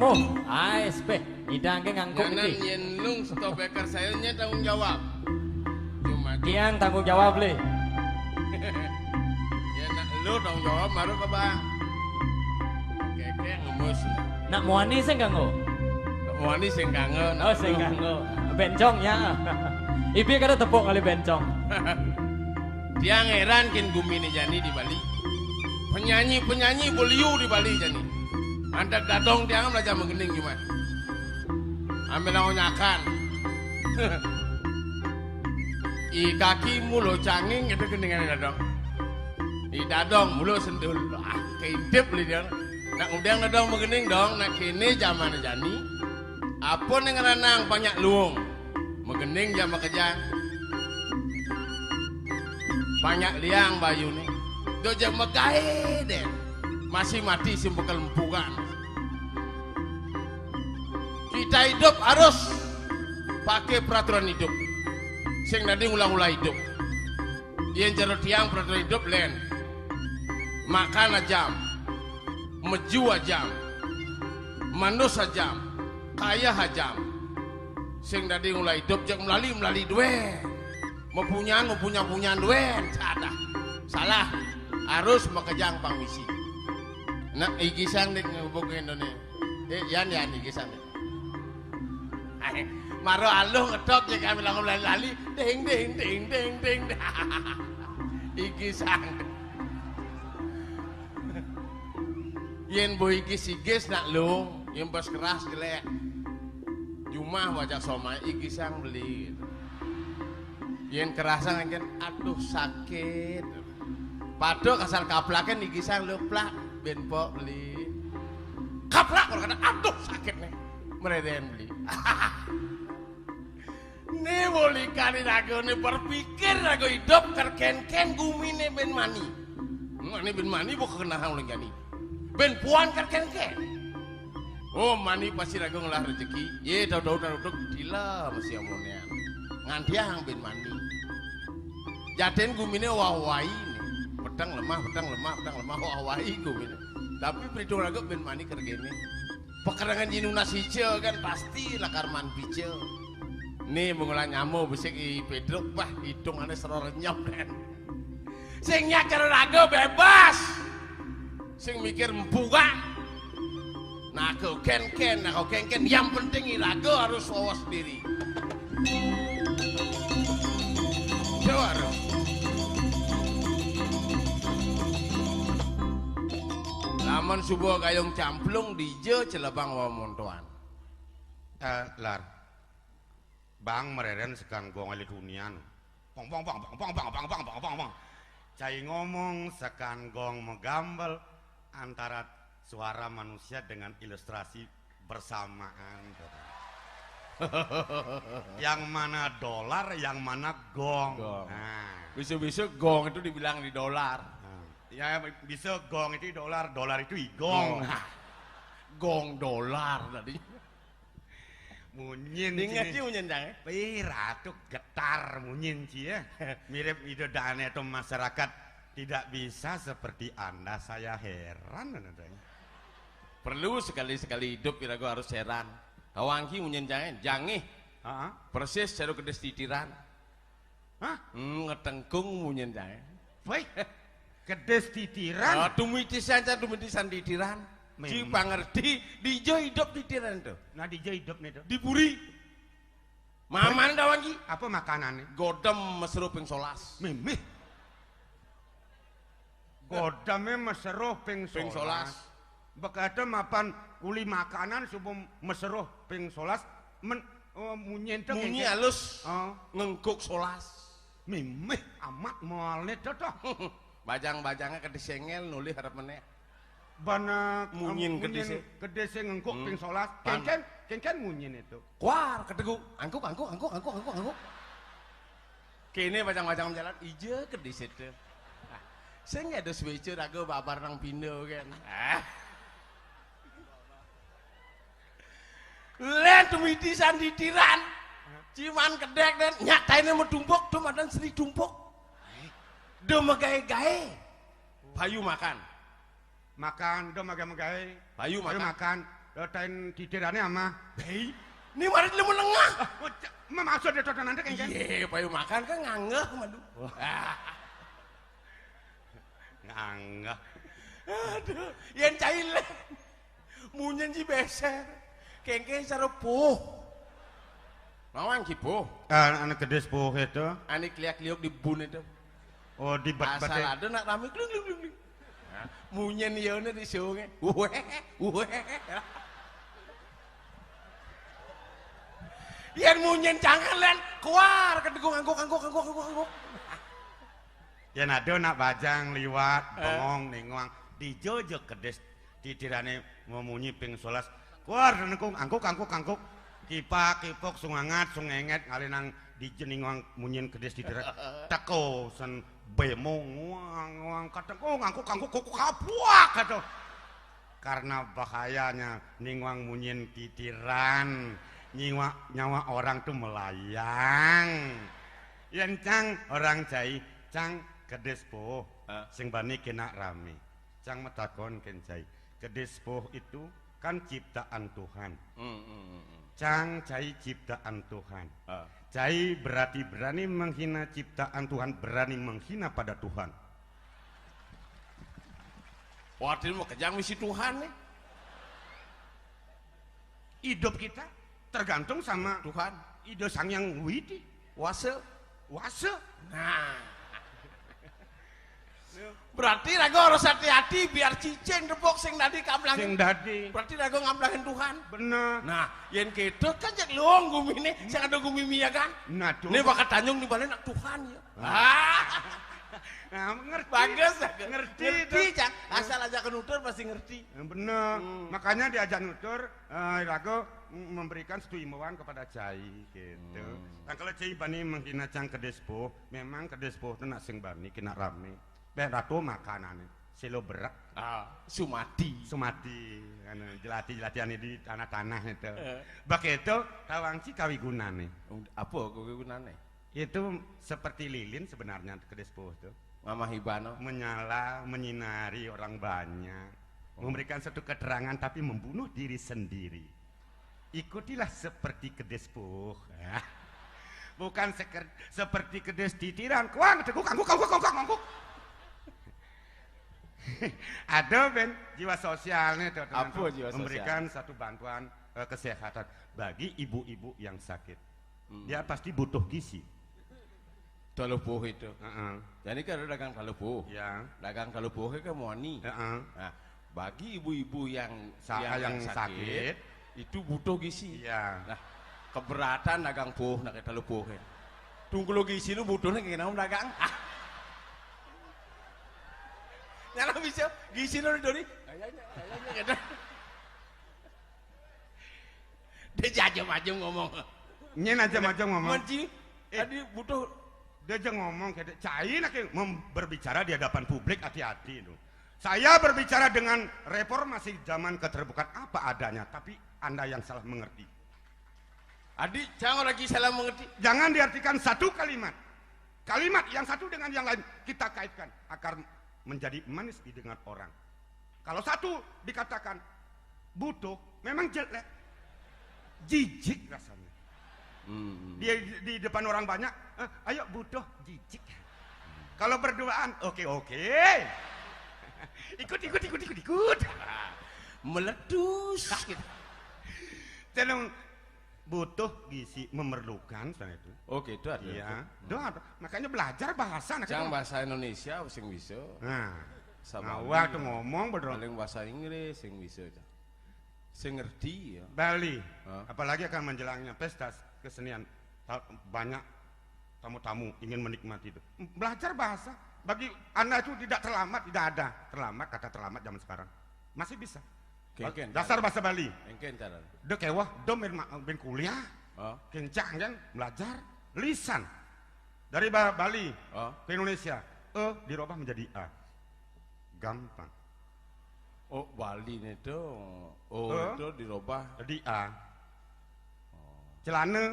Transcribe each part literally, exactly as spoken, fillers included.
Oh, ais peh, nyidang ke ngangkuk. Nyanan iki. Yen lung stop beker saya nya tanggung jawab. Cuma tiang tanggung jawab le. Ya nak lu tanggung jawab baru ke bang. Keke ngemus. Nak muani sing kanggo. Nak muani sing kanggo. Oh, sing kanggo. Bencong ya. Ibi kada tepuk kali bencong. Tiang heran kin gumine jani di Bali. Penyanyi-penyanyi beliu di Bali jani. Antek dadong tiang belajar menggending cuma. Ambil lawan nyakan. I kaki mulo canging itu gendingan dadong. I dadong mulo sentul. Ah, keintip li dia. Nak udang dadong menggending dong, nak kene zaman jani. Apa ning ranang banyak luung. Menggending jam makejang. Banyak liang bayune. Dojak megae deh. Masih mati sing bekel empukan. Kita hidup harus pakai peraturan hidup. Sing dadi ulang-ulang hidup. Yen jero tiang peraturan hidup len. Makan ajam. Meju ajam. Manus ajam. Kaya ajam. Sing dadi ulang hidup jek melali, melali due. Mepunyan, mepunyan, punyan due. Salah. Salah. Harus makejang pangwisi. Nak igisang dik ngubuk Indonesia. Eh, yan, yan, igisang dik. Ai, maro aluh ngedok ya kami langsung lali-lali. Ding, ding, ding, ding, ding. Igisang. Yen bo igis-igis nak lung, yen pas keras jelek. Jumah baca somai igisang beli. Yen kerasa ngken, aduh sakit. Padha kasar kaplaken igisang lho plak ben pok beli. Kaplak kalau kata aduh sakit nih. Mereden beli. Ni bolikani ragane berpikir raga hidup kerken-ken gumine ben mani. Mani ben mani bo kekenahan oleh jani. Ben puan kerken-ken. Oh, mani pasti raga ngelah rezeki. Ye, tahu-tahu tahu dila mesti amonean. Ngantiang ben mani. Jaden gumine wah-wahi. Peteng lemah, peteng lemah, peteng lemah, wah-wahi gumine. Tapi perhitung raga ben mani kergene. Pekerangan nyinu nasi hijau kan pasti lakar man bija. Ni mengulah nyamo besik i Pedro, bah hidungane sero renyep kan. Sing nyak cara raga bebas. Sing mikir mbuka. Nah, aku ken-ken, nah, aku ken-ken. Yang penting i raga harus wawas diri. Coba, Ro. Lamun subuh gayung camplung dija celebang wamontoan. Eh, Lar. Bang mereren sekan gong elit hunian. Pong, pong, pong, pong, pong, pong, pong, pong, pong, pong, pong. Cai ngomong sekan gong megambel antara suara manusia dengan ilustrasi bersamaan. Yang mana dolar, yang mana gong. Gong. Nah. Bisa-bisa gong itu dibilang di dolar. Nah. Ya, bisa gong itu dolar, dolar itu igong. Gong. Nah. Gong dolar tadi. Munyin. Ingat sih munyin, Cang, ya? Ih, ratu getar munyin sih ya. Mirip itu dane atau masyarakat tidak bisa seperti Anda, saya heran katanya. Perlu sekali-sekali hidup iraga harus heran. Tawangki munyin, Cang, ya? Jangih. Heeh. Persis cara kedes titiran. Hah? Hmm, ngetengkung munyin, Cang, ya? Woi, kedes titiran. Ah, tumitisan, Cang, tumitisan titiran. Memang. Ci pangerti, dija hidup titiran tuh. Nah, dija hidup nih tuh. Di puri. Maman tawangki. Apa makanannya? Godem mesero ping solas. Mimih. Godeme mesero ping solas. Ping solas. Bekate mapan uli makanan subuh mesero ping solas. Men, oh, munyin tuh munyi ngengkek. Halus. Oh. Ngengkuk solas. Mimih amat mualne tuh, tuh. Bajang-bajangnya kedisengel nulih harap meneh. Bana, munyin, em, kedise. Kedise ngengkuk ping solas. Pan. Kengken, kengken munyin itu. Kuar, kedegu. Angkuk, angkuk, angkuk, angkuk, angkuk, angkuk. Kene bajang-bajang jalan, ija kedise tuh. Nah, sing ada switch raga babar nang pindo kan. Ah. Len tumitisan titiran. Ciman kedek den, nyak taine metumpuk, dum adan seri tumpuk. Do megae-gae. Bayu makan. Makan, do megae-megae. Bayu makan. Bayu makan. Eh, tain titirane amah. Hei, ini mari lemu lengah. Ah, oh, ca-, ma-, maksud dia tontonan teh kengken? Iye, payu makan kan nganggeh malu. Wah. Ah. Nganggeh. Aduh, yen cai leh. Munyin ci beser. Kengken saro puh. Mawang ci puh. Ah, anak gedis puh itu. Anik liak-liuk di bun itu. Oh, di bat-, asal bate. Ada nak rame, kling, kling, kling, kling. Nah, munyin ya ini di sungai. Weh, weh. Yen munyin jangan len, keluar ke degung angguk, angguk, angguk, angguk, angguk. Yen ada nak bajang liwat, eh, bengong, ningwang, dijojok kedis, titirane memunyi ping sebelas. Keluar, nengkung, angguk, angguk, angguk. Kipak, kipuk, sungangat, sungenget, ngalinang di jeningwang munyin kedis titiran. Teko, sen bemo, nguang, nguang, katengkung, angguk, angguk, kuku kapuak, kata. Karena bahayanya ningwang munyin titiran, nyiwa, nyawa orang tuh melayang. Yen cang orang cai, cang kedis puh. Hah? Sing bani kena rame. Cang metakon ken cai. Kedis puh itu kan ciptaan Tuhan. Hmm, hmm, hmm, hmm. Cang cai ciptaan Tuhan. Ah. Cai berarti berani menghina ciptaan Tuhan, berani menghina pada Tuhan. Watin mau kejang misi Tuhan nih. Hidup kita tergantung sama Tuhan. Ida Sang Yang Widi. Wasa. Wasa. Nah. Berarti raga harus hati-hati biar cicing tepuk sing dadi kamplangin. Sing dadi. Berarti raga ngamplangin Tuhan. Bener. Nah, yen gitu kan cek luung gumine, sing ada gumi miyagan. Nah, tuh. Ini bakat Tanjung di balik nak Tuhan ya. Ah. Nah, ngerti. Bagus, bagus. Ngerti, ngerti, itu. Cang. Asal aja nutur pasti ngerti. Yang bener. Hmm. Makanya diajak nutur, eh, raga memberikan satu imbauan kepada cai gitu. Hmm. Dan kalau cai bani menghina cang kedis puh, memang kedis puh itu nak sing bani kena rame. Ben ratu makanane selo berak. Ah, sumati. Sumati, anu, jelati-jelatiane di tanah-tanah itu. Eh. Begitu, tawang ci kawigunane. Apa kawigunane? Itu seperti lilin sebenarnya kedis puh itu. Mama Hibano. Menyala, menyinari orang banyak. Oh. Memberikan satu keterangan tapi membunuh diri sendiri. Ikutilah seperti kedis puh. Bukan seker-, seperti kedis titiran. Kuang, teguk, angguk, angguk, angguk, angguk. Ada ben jiwa sosialnya tuh, teman-teman. Apa jiwa sosial? Memberikan satu bantuan, eh, kesehatan bagi ibu-ibu yang sakit. Hmm. Dia pasti butuh gizi. Taluh puh itu. Heeh. Jadi kalau dagang taluh puh. Ya. Dagang taluh puh ke moni. Heeh. Nah, bagi ibu-ibu yang, sa-, yang, yang sakit, sakit, itu butuh gizi. Iya. Nah, keberatan dagang puh, nak taluh puh. Tunggu lo gizi lu butuh nih, kenapa dagang? Ah. Nyala bisa, gizi lu dori. Kayaknya, kayaknya gitu. Dia aja maju ngomong. Nyen aja maju ngomong. Menci, eh, tadi butuh. Dia aja ngomong, kayak cai nak yang mem-, berbicara di hadapan publik, hati-hati itu. Saya berbicara dengan reformasi zaman keterbukaan apa adanya, tapi Anda yang salah mengerti. Adi, jangan lagi salah mengerti. Jangan diartikan satu kalimat. Kalimat yang satu dengan yang lain kita kaitkan agar menjadi manis didengar orang. Kalau satu dikatakan butuh, memang jelek. Jijik rasanya. Hmm. Dia di depan orang banyak, "Eh, ayo butuh," jijik. Kalau berduaan, oke, oke. Ikut, ikut, ikut, ikut, ikut. Meletus gitu. Tenang, butuh gizi, memerlukan sana itu. Oke, itu ada. Iya. Hmm. Itu ada. Makanya belajar bahasa, nah, cang gitu. Bahasa Indonesia sing bisa. Nah. Nah, waktu ngomong bener. Paling bahasa Inggris sing bisa, cang. Sing ngerti ya. Bali. Hah? Apalagi akan menjelangnya pesta kesenian. Ta-, banyak tamu-tamu ingin menikmati itu. Belajar bahasa. Bagi Anda itu tidak terlambat, tidak ada terlambat, kata terlambat zaman sekarang. Masih bisa. Kengken, dasar bahasa Bali. Kengken cara. Dek ewah, dom ben ma-, ben kuliah. Oh. Kencang kan, belajar. Lisan. Dari Ba-, Bali, oh, ke Indonesia. E dirubah menjadi A. Gampang. Oh, Bali itu, oh, eh? Itu dirubah. Jadi A. Oh. Celana,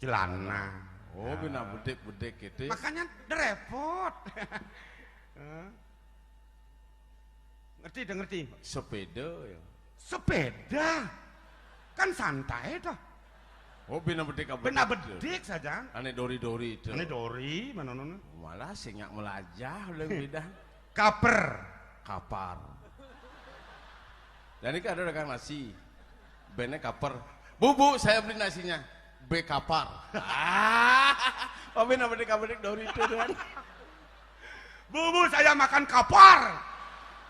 celana. Oh, bina bedik-bedik gitu. Makanya repot. Eh? Ngerti, udah ngerti? Sepeda ya. Sepeda. Kan santai toh. Oh, bina bedik apa? Bina bedik saja. Ane dori-dori itu. Ini dori mana nona? Malah sing nyak melajah oleh bidang Kaper. Kapar. Jadi kan ada dagang nasi. Bene kaper. "Bu, bu, saya beli nasinya." "Be kapar." Ah, oh, bina bedik apa bedik dori itu kan. "Bu, bu, saya makan kapar."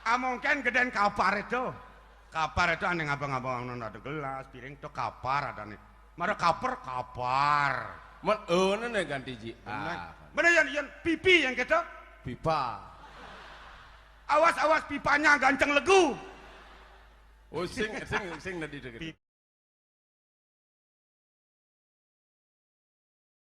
Ah, mungkin gedén kapar itu. Kapar itu aneh abang-abang nona ada gelas, piring itu kapar ada nih. Mara kaper, kapar. Men, oh, ini ganti ji. Ah, Mana yang, yang pipi yang kita? Pipa. Awas-awas pipanya ganceng legu. Oh, sing, sing, sing tadi deket.